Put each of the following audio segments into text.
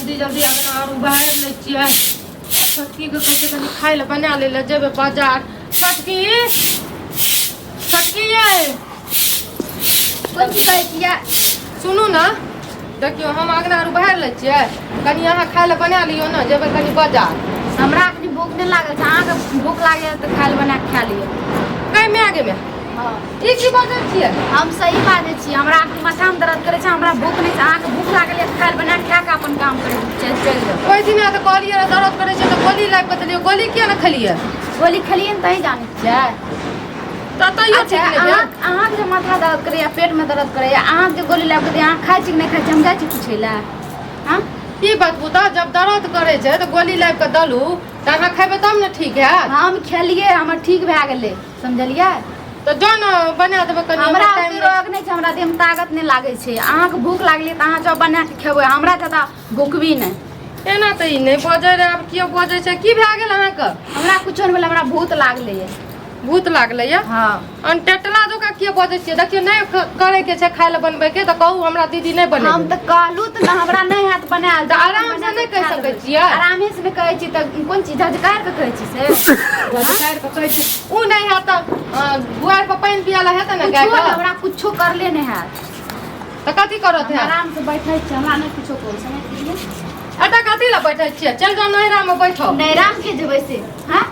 जल्दी जल्दी अङ्गना आर उबारि लै छियै। छोटकीके कहै छै कनि खाय लए बना लै लए, जेबै बाजार। छोटकी, छोटकी यै। कोन चीज कहै छियै? सुनू ने, देखियौ हम अङ्गना आर उबारि लै छियै, कनि अहाँ खाय लए बना लियौ ने, जेबै कनि बाजार। हमरा अखनी भूख नहि लागल छै, अहाँके भूख लागैए तऽ खाय लए बना कऽ खा लिअ। कै माय गे माय, हँ, ई की बजै छियै? हम सही बाजै छी। हमरा अखनी माथामे दर्द करै छै, हमरा भूख नहि छै। अहाँके भूख लागल यऽ तऽ खाय लए बना कऽ खा कऽ अपन काम करै चलि चलि जाउ। ओहि दिना तऽ कहलियै रहए दर्द करै छै तऽ गोली लाबि कऽ देलियै, गोली किया ने खेलियै? गोली खेलियै ने तहीं जानै छियै। तऽ तैयो अच्छा, ठीक नहि भेल। अहाँके जे माथा दर्द करैया, पेटमे दर्द करैया, अहाँके जे गोली लाबि कऽ दैया, अहाँ खाइ छी कि नहि खाइ छी, हम जाइ छी पूछै लए? हँ? की बतबू तऽ, जब दर्द करै छै तऽ गोली लाबि कऽ देलू तऽ अहाँ खेबै तब ने ठीक हैत। हम खेलियै, हमर ठीक भए गेलै, समझलियै? तऽ जो ने बना देबै कनि। हमरा टाइम ओते रोग नहि छै, हमरा देहमे ताकत नहि लागै छै। अहाँके भूख लागलै तऽ अहाँ जाउ बना कऽ खेबै, हमरा जादा भूखबी नहि। एना तऽ ई नहि बजै रहै, आब कियो बजै छै? की भए गेल अहाँके? हमरा कुछो नहि भेलै, हमरा भूत लागलै यऽ। भूत लागलै यऽ? हँ। अनटेटला जकाँ किए बजै छियै? देखियौ, नहि करैके छै खाय लए बनबैके तऽ कहू, हमरा दीदी नहि हम बनेबै। तऽ कहलहुँ तऽ ने हमरा नहि हैत बनायल। तऽ आरामसँ नहि कहि सकै छियै? आरामे से नहि कहै छी तऽ कोन चीज झझकारि कऽ कहै छी से? झझकारि कऽ कहै छी। ओ नहि हैत तऽ दुआरि पर पानि पियाला हेतै ने कुछो गायके? नहि, हमरा कुछो करले नहि हैत। तऽ कथी करत हम हैत? आराम से बैठै छी, हमरा नहि कुछो कहू, समझ गेलियै? एतऽ कथी लए बैठै छियै? चलि जाउ नैहरामे बैठो। नैहरामे के जेबै से? हँ,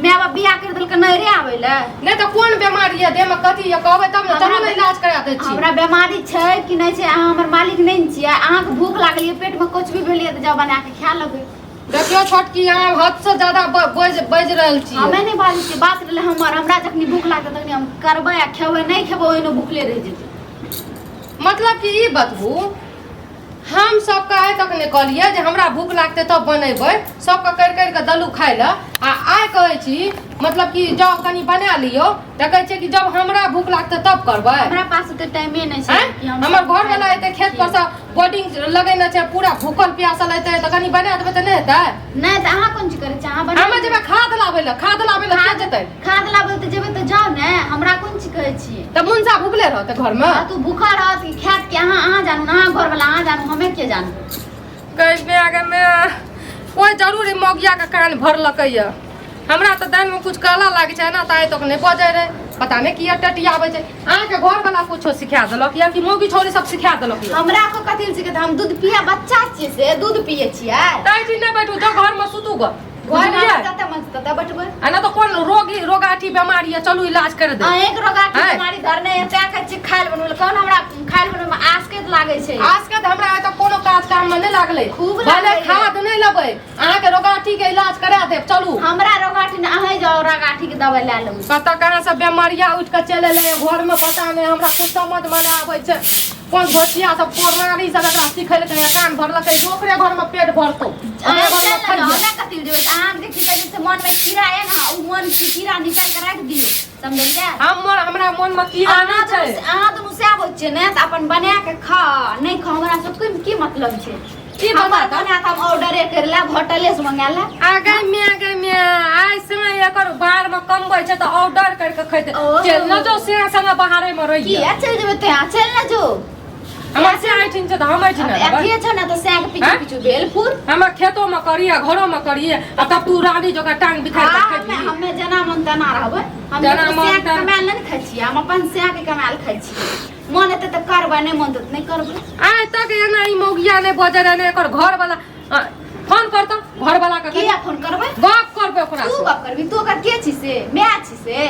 माय बाप बियाह करि देलकै नैहरे आबै लए? नहि तऽ कोन बेमारी यऽ देहमे, कथी यऽ, कहबै तब ने। चलू ने, इलाज करा दै छी। हमरा बेमारी छै कि नहि छै, अहाँ हमर मालिक नहि ने छियै। अहाँके भूख लागल यऽ, पेटमे कुछ भी भेल यऽ तऽ जाउ बना कऽ खा लेबै। देखियौ छोटकी, अहाँ हदसँ ज्यादा बाजि बाजि रहल छियै। हमे नहि बाजै छियै, बात रहलै हमर। हमरा जखनी भूख लागतै तखनी हम करबै आ खेबै, नहि खेबै ओहिनो भूखले रहि जेबै। मतलब कि ई बतबू, हम सबके आइ तक नहि कहलियै जे हमरा भूख लागतै तब बनेबै। सबके करि करि कऽ देलहुँ खाय लए, आ आइ कहै छी मतलब कि जाउ कनि बना लियौ, तऽ कहै छियै कि जब हमरा भूख लागतै तब करबै। हमरा पास ओते टाइमे नहि छै आँय? कि हम हमर सब घरवला एतै खेत पर सँ, बोर्डिंग लगेने छै, पूरा भूखल प्यासल एतै तऽ कनि बना देबै तऽ नहि हेतै? नहि तऽ अहाँ कोन चीज करै छी? अहाँ बना हमे जेबै खाद लाबै लए, खाद लाबै लए के जेतै? खाद लाबै तऽ जेबै तऽ जाउ ने, हमरा कोन चीज कहै छियै? तऽ मुनसा भुखले रहतै घरमे? हाँ, तू भूखा रहत कि खायत कि अहाँ जानू ने, अहाँ घरवला अहाँ जानू, हमे के जानू? गई माय गे माय, कोइ जरूर ई मौगिया के कान भरलकै यऽ। हमरा तऽ दालिमे कुछ काला लागै छै, एना तऽ आइ तक नहि बजै रहै। पता नहि किया टटियाबै छै। अहाँके घरवला कुछो सिखा देलक या कि मौगी छौरी सब सिखा देलक यऽ? हमरा को कथी लए सिखेतै? हम दूध पिया बच्चा छियै से दूध पियै छियै। तै छी नहि बैठू, जाउ घरमे सुतू गऽ। घर में बुझलियै? जते मन तते बैठबै। आ नहि तऽ कोन रोगी रोगाठी बेमारी यऽ, चलू इलाज कर दे। अहें के रोगाठी आँय? बीमारी धरने है, तैं कहै छी खाय लए बनबै लए। कोन हमरा खाय लए बनबै में आसकैत लागै छै? आजकल तऽ हमरा एतऽ कोनो काज काम में नहि लागलै। खूब भले लागलै। खाद नहि लेबै, अहाँके रोगाठी के इलाज करा देब, चलू। हमरा रोगाठी ने, अहें जाउ रोगाठी के दवाई लए लेबै। कतऽ कहाँ से बेमारिया उठि कऽ चलि एलै घर में, पता नहि। हमरा कुछ समझ में नहि आबै छै, कोन घोसिया सब कोनारी सब एकरा सिखेलकै या कान भरलकै जे ओकरे घर में पेट भरतौ, ओकरे अहाँ घर में चलि ने, खइहे। हमे कथी लए जेबै? अहाँके जे की कहै छै से मन में कीड़ा है ने, ओ मन के कीड़ा निकालि के राखि दियौ, समझलियै? हमर हमरा मन में कीड़ा अहाँ नहि छै। अहाँ दुनू सएह होइ छियै ने, तऽ अपन बना के खा नहि खा, हमरा सबके की मतलब छै? की हमर बता तऽ? बना के हम ऑर्डरे कर लेब, होटले से मंगा लेब। आ गई मिया, गई मिया, आइ समय एकर बाहर में कमबै छै तऽ ऑर्डर कर के खैते। ओ। चल न जो, से संगे बाहरे में रहिए। किया चलि जेबै तोँ? चलि ने जो। हमर से ऐठिन छै तऽ हम ऐठिन अब रहबै। अथिये छौ ने तऽ सएह के पीछू आँय? पीछू भेल फूर। हमर खेतो में करिए, घरो में करिए, आ तब तू रानी जोका टांग बिखार के हाँ, खैबही। हमे जेना मन तेना रहबै। हम जेना ककरो मन सएह के तेना- कमायल नहि ने खाइ छियै, हम अपन सएह के कमायल खाइ छियै। मन हेतै तऽ करबै, नहि मन हेतै तऽ नहि करबै। आइ तक एना ई मौगिया नहि बजै रहै ने एकर घर वाला। फोन कर तऽ घर वाला के। किया फोन करबै? गप करबै ओकरा तू से। गप करबी? तू ओकर के छी से? माय छी से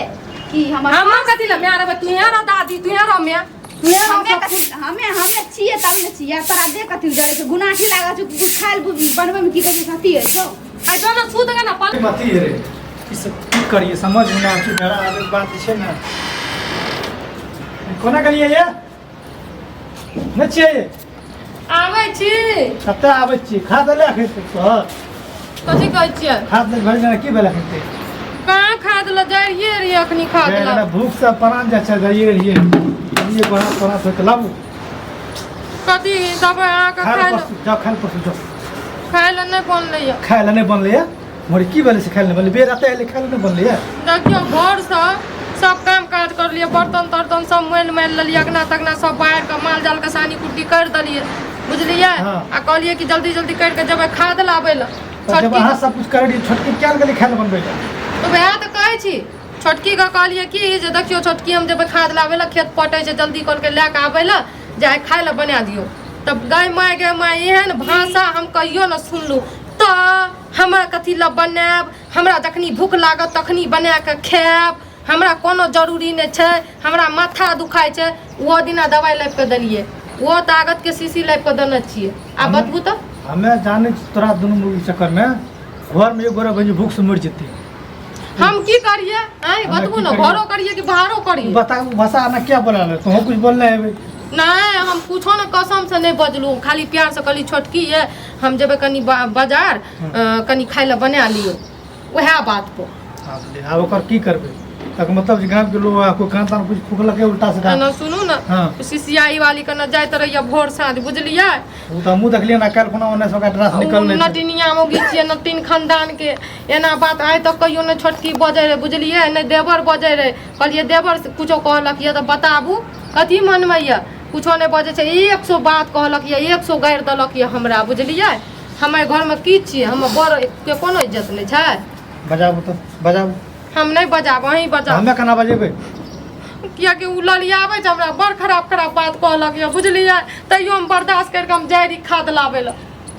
कि हमर? हमर कथी लए माय रहबै? तू रह दादी, तू रह माय, तू रह। हमे सब कथी हमे हमे छियै तब ने छियै। तोरा दे कथी जरै छै? गुनाठी लागल छौ कि खायल बनबै मे की कहै छै अथी होइ छौ। आइ जो ने सुत गे ने पल। अथी रे, ई सब की करिए समझ में ना आबै छै। घर आबै के बात छै ने, कोना गेलियै ये? नहि छियै ये? आबै छी। कतऽ आबै छी? खा देले एखन तक तोहर? कथी कहै छियै? खा देले भरि दिना, की भेल एखन तक? कहाँ खा देलक? जाइए रहियै अखनी खा जाय देलक। हमरा भूख से प्राण जाइ छै, जाइए रहियै। ये बड़ा तोरा धोके लाबू। कथी देबै अहाँके? खाय खाय लए लए परसू जाउ, खाय लए परसू जाउ। खाय लए नहि बनलै यऽ। खाय लए नहि बनलै ये मोरी? की भेलै से खाय लए नहि बनलै? बेर एतऽ एलै, खाय लए नहि बनलै ये? देखियौ, घरसँ सब काम काज करलियै, बर्तन तर्तन सब मालि मालि लेलियै, अगना तगना सब बाहर कऽ माल जालके सानी कुट्टी करि देलियै, बुझलियै हाँ। आ कहलियै कि जल्दी जल्दी करि कऽ जेबै खाद लाबै लए तऽ जब छोटकी अहाँ सब कुछ करै रहियै छोटकी क्या गेलै खाय लए बनबै लए तऽ वएह तऽ कहै छी छोटकीके कहलियै कि जे देखियौ छोटकी हम जेबै खाद लाबै लए खेत पटै छै जल्दी कहलकै लए कऽ आबै लए जे आइ खाय लए बना दियौ तब गै माय गै माय एहन भाषा हम कहियो ने सुनलहुँ तऽ हमरा कथी लए बनायब हमरा जखनी भूख लागत तखनी बना कऽ खायब हमरा कोनो जरूरी नहि छै हमरा माथा दुखाइ छै ओहो दिना दवाइ लाबि कऽ देलियै ओहो तागतके शीशी लाबि कऽ देने छियै आब बतबू तऽ हमे जानै छी तोरा दुनू मुर्गी चक्करमे घरमे एक गोरा बहिन भूख से मरि जेतै हम की करिए आँय हमे बतबू की ने करियै? घरो करिए कि बाहरो करिए बता भाषा आना क्या बोला ले तुहो कुछ बोलने हेबै नहि हम कुछो ने कसमसँ नहि बजलहुँ खाली प्यारसँ कहली छोटकी ये हम जेबै कनि बाजार कनि खाइ लए बना लियौ उएह बात पर आब ले, आब ओकर की करबै तक मतलब जे गाम के लोग कोई कान तान कुछ फूकलकै उल्टा सीधा एना सुनू ने हाँ। सीसीआई वाली कने जाइत रहिए भोर साँझ बुझलियै ओ तऽ हमहूँ देखलियै ने काल्हि खुना ओन्ने से ओकरा ड्रेस निकललै छै। नटिनिया मौगी छियै नटिन खानदान के एना बात आइ तक कहियो नहि छोटकी बजै रहै बुझलियै नहि देवर बजै रहै कहलियै देवर से कुछो कहलक यऽ तऽ बताबू कथी मनमे यऽ कुछो नहि बजै छै 100 बात कहलक यऽ 100 गारि देलक यऽ हमरा बुझलियै हमर घरमे की छियै हमर बड़ के कोनो इज्जत नहि छै बजाबू तऽ बजाबू हम नहि बजाब अहीं बजाब हमे केना बजेबै कियाकि ओ ललियाबै छै हमरा बड़ खराब खराब बात कहलक यऽ बुझलियै तैयो हम बर्दाश्त करि कऽ हम जाइ रही खाद लाबै लए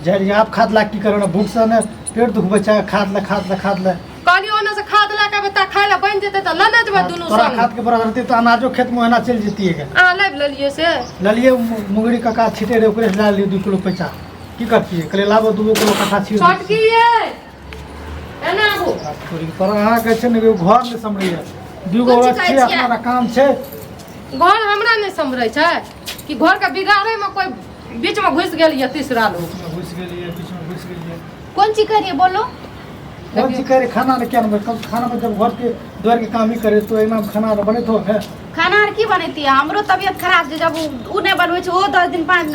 जाइ रही आप खाद ला की करब ने भूख से ने पेट दुखबै छै खाद ले खाद ले खाद ले कहलियै ओने से खाद लए कऽ एबै तऽ खाय लए बनि जेतै तऽ लेने जेबै दुनू तोरा संग खाद के बराबर रहतै तऽ अनाजो खेत में ओहिना चलि जैतियै गे अहाँ लाबि लेलियै से ललियै मुंगरी कका छिटे रहे ओकरे से लए लेलियै 2 किलो पैसा की करतियै कहलियै लाबो 2 किलो कट्ठा छीट दै छोटकी ये एना आबू छी। पर अहाँके छै ने घर नहि सम्हरैया दूगो कोन औरत चीज छै कहै छियै? अपना काम छै घर हमरा नहि सम्हरै छै कि घरके बिगाड़ैमे कोइ बीचमे घुसि गेल यऽ तीसरा लोग बीचमे घुसि गेलियै बीचमे घुसि गेलियै कोन चीज करिए बोलो कोन चीज करे खाना ने क्या नंबर कम खाना में जब घर के द्वार के काम ही करे तो एना खाना आर बने तो है खाना आर की बनैती हमरो तबियत खराब छै जब उ नहि बनबै छै ओ 10 दिन 5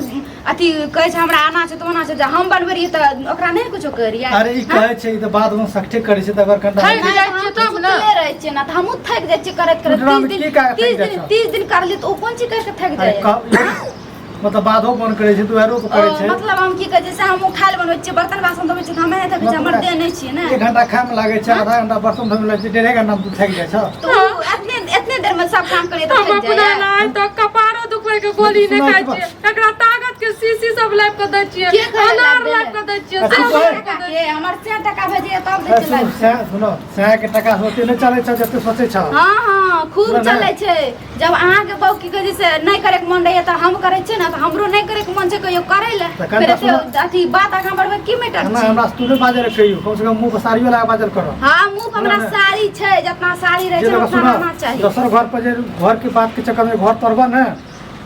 अथी कहै छै हमरा आना छै तऽ ओना छै जब हम बनबै रहियै तऽ ओकरा नहि कुछो कहै रहियै अरे ई कहै छै ई तऽ बाद में सठे करै छै तऽ अगर कनिटा थाकि नहि, जाइ हम छियै तऽ तब ने। सुतले रहै छियै ने तऽ हमहूँ थाकि जाइ छियै करैत करैत टुटरा 30 में दिन की काज थाकि 30 जाइ दिन छौ? 30 दिन करली तऽ ओ कोन चीज करि कऽ थाकि अरे जाइ कह मतलब बाधो बन करै छै दुआरो पर करै छै मतलब हम की कहै छै से हमहूँ खाय लए बनबै छियै बर्तन बासन धोबै छियै तऽ हमे नहि थकै छियै हमर देह नहि छियै ने एक घंटा खाय में लागै छै आधा घंटा बर्तन धोय में लागै छै डेढ़े घंटा में तू थाकि जाइ छौ तऽ उ एतने एतने देर में सब काम करियै तऽ हम थाकि अपना जाइए लाय तऽ कपारो दुखबै के गोली नहि सुनाइ खाइ के छियै एकरा ताकत के शीशी सब लाबि कऽ दै छियै के कहै अनार लाबि लाबि कऽ दै छियै अच्छा, सब तोहर- लाबि कऽ दै के हमर 100 टका भेजिए तब दै ए, छै सुनू लाबि सएह सुनो सएह के टका से ओते नहि चलै छौ जते सोचै छौ हाँ हाँ खूब सुनऽ ने। चलै छै जब अहाँके बहू की कहै छै से नहि करैके मन रहैए तऽ हम करै छियै ने तऽ हमरो नहि करैके मन छै कहियो करै लए तऽ फेर कनिटा एते सुनऽ। अथी बात आगाँ बढ़बै की मैटर हमरा छै हमरा से तू नहि बाजै रह कहियो कम से कम मुँह पर साड़ियो लगा बाजल करो हाँ मुँह पर हमरा सुनऽ ने। साड़ी छै जितना साड़ी रहै जे छै देखो उतना सुनऽ रहना चाही दोसर घर पर जे घर के बात के चक्कर में घर तोड़बऽ ने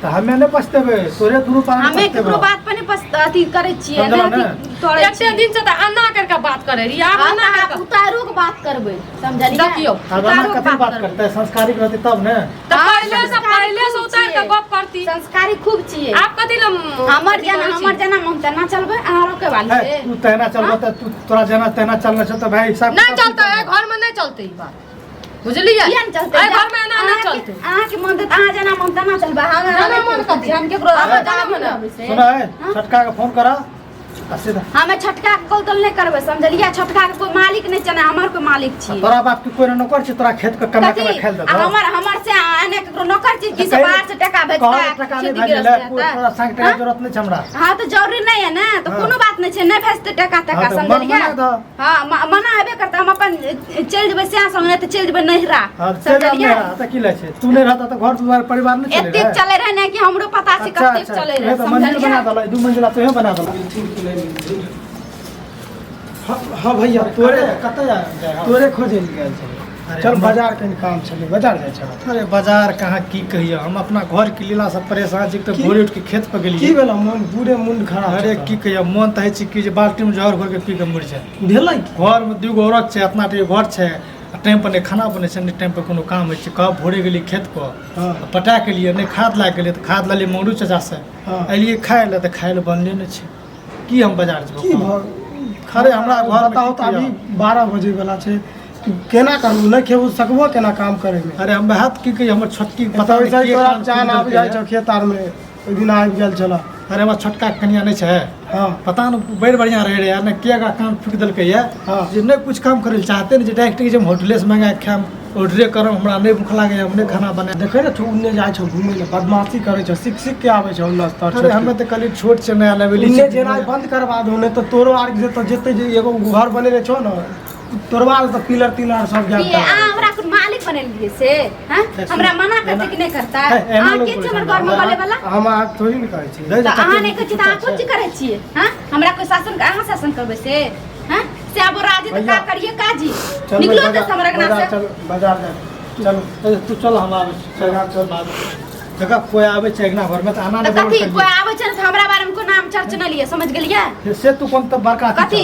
तऽ हमे नहि पछतेबै तोरे दुनू पानी हमे केकरो बात पर नहि अथी करै छियै समझलहुँ नहि ने? अथी तोड़ै एते छियै दिन से तऽ अन्ना कर के बात करे रही आब हाँ, अन्ना तऽ कर आब उतारू के बात करबै समझलियै देखियौ। आब हमरा उतारू के कथी बात करतै संस्कारिक रहतै तब ने तऽ हाँ, पहिले से संस्कारी पहिले से खूब उतार के छियै। गप करती संस्कारी खूब छियै आप कथी लए हमर अथी जेना करै छी? हमर जेना मन तेना चलबै अहाँ रोके वाली है, से तू तहना चलबऽ तऽ तू तोरा जेना तेना चलना छौ तऽ भाई हिसाब नहि किताब चलतै एहि घर में नहि चलतै ई बात बुझलियै किया नहि चलतै एहि घर में एना नहि चलतै अहाँके मन तऽ अहाँ जेना मन तेना चलबै हम जेना मन कथी? हम केकरो हमर जेना मन आबै से सुन है छोटका के फोन करा आ सीधा हमे छोटका के कॉल तोल नहि करबै समझलियै छोटका के कोई मालिक नहि छै ने हमर कोई मालिक छी तोरा बाप के कोई नौकर छै तोरा खेत के कमा कथी कमा खाइल आ देतौ हमर हमर से एने केकरो नौकर छी कि से बाहर से टका कहल भेजता टका नहि खेती भेजै गृहस्थी ले कोई हेतै? तोरा संग टका हाँ? जरूरत नहि छै हमरा हाँ तो जरूरी नहीं है ना तो हाँ। कोनो बात नहीं छै नहीं भेजते टका टका हाँ, तो मन समझलियै मना दऽ। हाँ मना हेबे करते हम अपन चलि जेबै सएह संग नहि तऽ चलि जेबै नैहरा हाँ चलि आब समझलियै नहि रह तऽ की लै छै तू नहि रहता तऽ घर दुआर परिवार नहि चले एतेक रहै चले रहे ने कि हमरो पता छै अच्छा कतेक अच्छा चले तूहे रहे तऽ मंजिल बना समझलियै देलक दू मंजिला तोहे बना देलक हाँ हाँ भैया तोरे तोरे कतऽ जा जाइ हौ? तोरे खोजे लए गेल छलै अरे चल हमरा- बाजार कनि काम छलै बाजार जाइ छल अरे बाजार कहाँ की कहियो हम अपना घर के लीला से परेशान छी तऽ की? भोरे उठ के खेत पर की गेलियै भेल मन पूरे मुंड खराब अरे छौ की कहियो मन तऽ होइ छै कि जे बाल्टी में जहर घोर के पी के मरि जाए तोरा। भेलै की घर में दूगो औरत छै अपना टे घर छै आ टाइम पर नहि खाना बनै छै नहि टाइम पर कोनो काम होइ छै कब भोरे गेलियै खेत पर हाँ आ पटा के लिए नहि खाद लाग गेलियै तऽ खाद लेलियै मंगरू चाचा से हाँ एलियै खाय लए तऽ खाय लए बनले नहि छै की हम बाजार जेबै की भऽ अरे हमरा घरमे बताउ की तऽ अभी कहियौ? 12 बजे वाला छै तू केना करबू नहि खेबू सकबो केना काम करैमे अरे हम वएह तऽ की कहियै हमर छोटकी पता पता नहि वैसे के तोरा कान जान खुलि आबि जाइ देलकै छौ खेत आरमे ओहि दिन आबि गेल छल अरे अरे हमरा छोटका के कनिया नहि छै। हाँ। पता नहि बड़ बढ़िया रहे रहे यार, ने किया का काम फूक देलकै या। हाँ। जे नहि कुछ काम करै लए चाहते ने जे डायरेक्ट जे हम होटले से मंगा के खायब, ऑर्डरे करब, हमरा नहि भूख लागैए, हम नहि खाना बनायब। देखै ने छौ, उन्ने जाइ छौ घुमै लए, बदमाशी करै छौ, सीख सीख के आबै छौ उन्ने स्तर। अरे हमे तऽ कहली छोट छै, नया लेबेली। उन्ने जेनाइ बंद करबा दो, नहि तऽ तोरो आर के तऽ जेतै जे एगो घर बनेने छौ ने तोड़वा तऽ पिलर तिलर सब ये जाता। अहाँ हमरा कोन मालिक बनेलियै से? हाँ, हमरा मना करतै कि नहि करतै? हे, एना अहाँ लोग के बोलै छी हमर छै। घरमे बोले वाला? हम अहाँ थोड़ी ने कहै छी। दै तऽ अहाँ नहि कहै छी तऽ अहाँ कोन चीज करै छियै? हाँ, हमरा कोइ शासन, अहाँ शासन करबै से? हाँ, से आब राजी तऽ का भैया। करिए काजी चल निकलो बाजार- तऽ हमरा अंगना बाजार से। चल, बाजार जा चलू। ए, तू चल, हम आबै छी। चल, बाजार चल। हम आबै छी। देखा कोइ आबै छै अङ्गना घरमे तऽ आना तऽ नहि कथी बोलल कोइ आबै छै ने तऽ हमरा बारेमे कोइ नाम चर्च नहि लिअ, समझ गेलियै? करियै। से तू कोन तऽ बड़का अथी कथी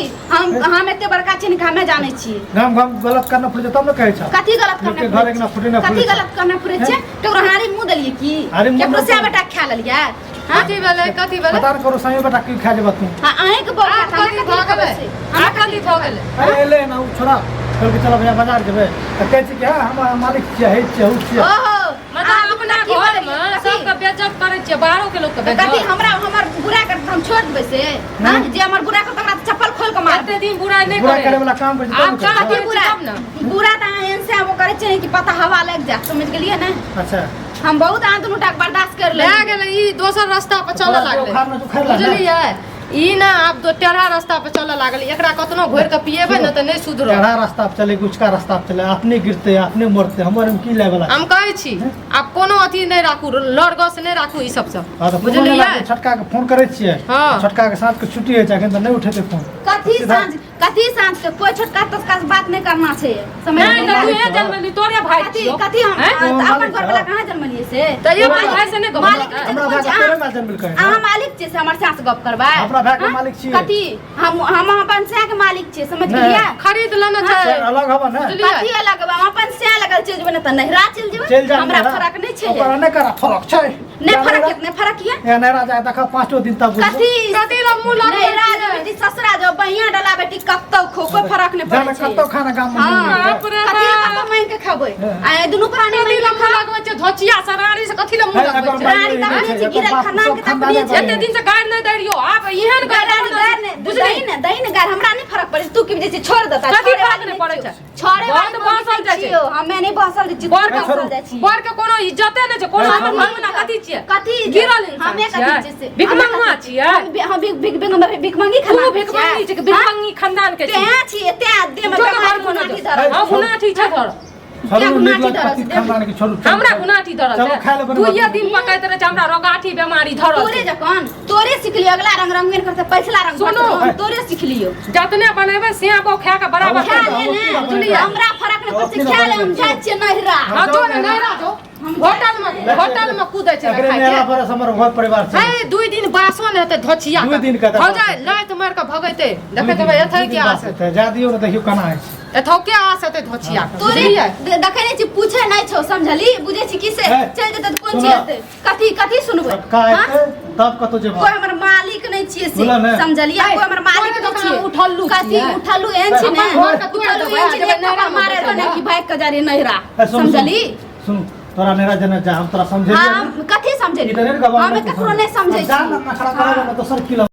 छह? हम एते बड़का छी ने कि हमे जानै छियै? गाम गाम गलत करना पड़ै छै तब ने कहै छह। कथी गलत लोकके करना? घर अङ्गना फूटे ना कथी फूटे। गलत करना पुरे छै? केकरो हारी मुँह देलियै की? हारी मुँह केकरो नहि से देलियै। बेटा खा लेलियै? हाँ? कथी भेलै, कथी भेलै? पता नहि करो सामी बेटा की खा जेबा तू। हाँ, अहींके बोल। आब कथी भऽ गेलै? आब कथी भऽ गेलै? अरे एलै ना ओ छोड़ा, कहलकै चल भैया बाजार जेबै, तऽ कहै छै कि हँ हम मालिक छियै, हे छियै, ओ छियै। ओहो, मतलब अहाँ अपना कथी घर बनेलियै? में कथी? सबके बेइज्जत करै छियै, बाहरो के लोक के तऽ कथी बेइज्जत। हमरा हमर बुरा करतै तऽ हम छोड़ि देबै से? हाँ, जे हमर बुरा करतै हमरा तऽ चप्पल खोल कऽ मारतै। एते दिन बुराइ नहि बुरा करे। करे वाला काम करै छै तब आब ने करै कथी छै। बुरा तब ने। बुरा तऽ अहाँ एहन से आब करै छियै कि पता हवा लागि जायत, समझ गेलियै ने? अच्छा। हम बहुत अहाँ दुनू टाके बर्दाश्त कर भए लेलियै। गेलै, ई दोसर रास्ता पर चलऽ तोरा लागलै। उखाड़ना तऽ उखाड़ि ले ने। बुझलियै, ई ना आब दो टेढ़ा रास्ता पर चलऽ लागल, एकरा कतनो घोरि कऽ पिएबै ने तऽ नहि सुधरत। टेढ़ा रास्ता पर चले कि उचका रास्ता पर चले, अपने गिरते अपने मरते, हमर में की लाय वाला छै? हम कहै छी आब कोनो अथी नहि राखू, लड़गस नहि राखू ई सबसँ। हाँ, तऽ फोनो नहि बुझलियै? लागै, छोटका के फोन करै छियै। हाँ। छोटका के साँझ के छुट्टी होइ छै, अखन तऽ नहि उठेतै फोन। कथी सीधा- साँझ, कथी साँझ के? कोई छोटका तोटका से बात नहीं करना छै, समझ नहि तऽ गेलियै? तू जन्मली, तोरे भाई कथी छियौ। कथी हम हैं? तऽ अपन मालिक घर वाला कहाँ जन्मलियै से? तऽ ये भाई से नहि गप मालिक करतै? नहि हमरा कोन भाय छै? के तोरे माय जन्मलकै ने। अहाँ मालिक छियै से हमर सास गप करबै? अपना भाय के हाँ? मालिक छियै। कथी हम अपन सैं के मालिक छियै, समझ नहि। गेलियै? खरीद लेने छै। से अलग हबा ने। बुझलियै? कथी अलग बा? हम अपन सैं लगल चलि जेबै ने तऽ नहिरा चलि जेबै, चलि जा हमरा नैहरा। फरक नहि छै। ओकरा नहि करा फरक छै। नहि फरक यऽ, नहि फरक यऽ। ए नैहरा जाय देखा पाँचो दिन तक बुझबो। कथी कथी लए मुँह लगबै नैहरा छियै? जो बेटी ससुरा जो बहिया डला बेटी कतौ खो, कोई फरक नहि जाने पड़ै छै। कतौ खाना गाम में हाँ। नहीं मिलतै। बाप रे कथी लए बाप। कतौ मांगि के खेबै? हाँ। आ दुनू प्राणी कथी मांगि लए के मुँह लगबै छियै? धोचिया सरारी से कथी लए मुँह है, लगबै एकर छियै? माय रानी नहि तखने छै, छै, एकर गिरल बाप खाना सब के खानदाने तखने छै। एते दिन से गारि नहि दै रहियो, आब एहन गारि गारि गारि नहि बुझली? दही ने, दही ने गारि, हमरा नहि फरक पड़ै छै। तू की बुझै छी? छोड़ देता। कथी छोड़े फरक वाली नहि पड़ै छै? छोड़े बर वाली तऽ बसल जाइ छै। छियौ, हमे नहि बसल जाइ छी, तू बर के बसल जाइ छी। बर के कोनो इज्जते नहि छै, कोनो हमर घर में ना कथी छियै? कथी इज्जत? गिरल इंसान हमे कथी छियै? छियै से? भिखमंगा हमे कथी छियै? हम भिखमंगी तू खाना भिखमंगी छियै कि भिखमंगी खानदान के छियै? तें छियै, तें देह में जो के बेमारी घर गुनाठी में धरल हाँ, छै। गुनाठी छै धरल। छोड़ू, क्या निर्लज गुनाठी धरल पति छै? खानदान के छोड़ू, चलू, हमरा चलू। गुनाठी धरल चलू, छै। खाय लए बनबऽ। दुइये दिन पकैत रहै छै, हमरा रोगाठी बेमारी धरल तोरे छै। जखन तोरे सिखलियो, अगला रंग रंगीन करते पैछला रंग सुनू। करते, हम तोरे सिखलियो। जतने बनेबै सेबो खा के बराबर खा करबै। ले ने, बुझलियै? हमरा फरक नहि पड़ै छै, खा ले, हम जाइ छियै नहिरा। हाँ, जो ने नहिरा जो। होटल में, होटल में कूदै छै ने एकरे खाय मेला के। पर हमर घर परिवार छै। हे, दुई दिन बासो ने हेतै धोचिया दुइ दिन के हो जाय, लात मारि के भगैते देखैत हेबै। एथै के आस हेतै? जा दियौ ने, देखियौ केना होइ छै। एथौ के आस हेतै धोचिया के? तोरे बुझलियै? देखै नहि छी, पूछे नहि छौ, समझली? बुझै छी की से? हे, चलि जेतै तऽ कोन सुनऽ। चीज हेतै? कथी कथी सुनबै? छोटका हाँ? एतै तब कतौ जेबह। कोई हमर मालिक नहि छियै से, बोला ने। समझलियै? कोई हमर मालिक कोई नहि दोकान छियै। उठल्लू कथी छियै? उठल्लू एहन छी ने? अपन घर के दुआरि उठल्लू देबै, एहन छी ने, जेबै एक थप्पड़ नैहरामे मारे रहो ने बैठल कि भागि कऽ जा रही नैहरा, ए, सुन, सुन, समझली? सुन, तोरा नैहरा जेना जा, हम तोरा समझेलियै हाँ, ने। कथी ई समझेली? तऽ नहि ने कहबह, हमे ककरो नहि समझै जा छी। ने, नखरा करब ने दोसर की।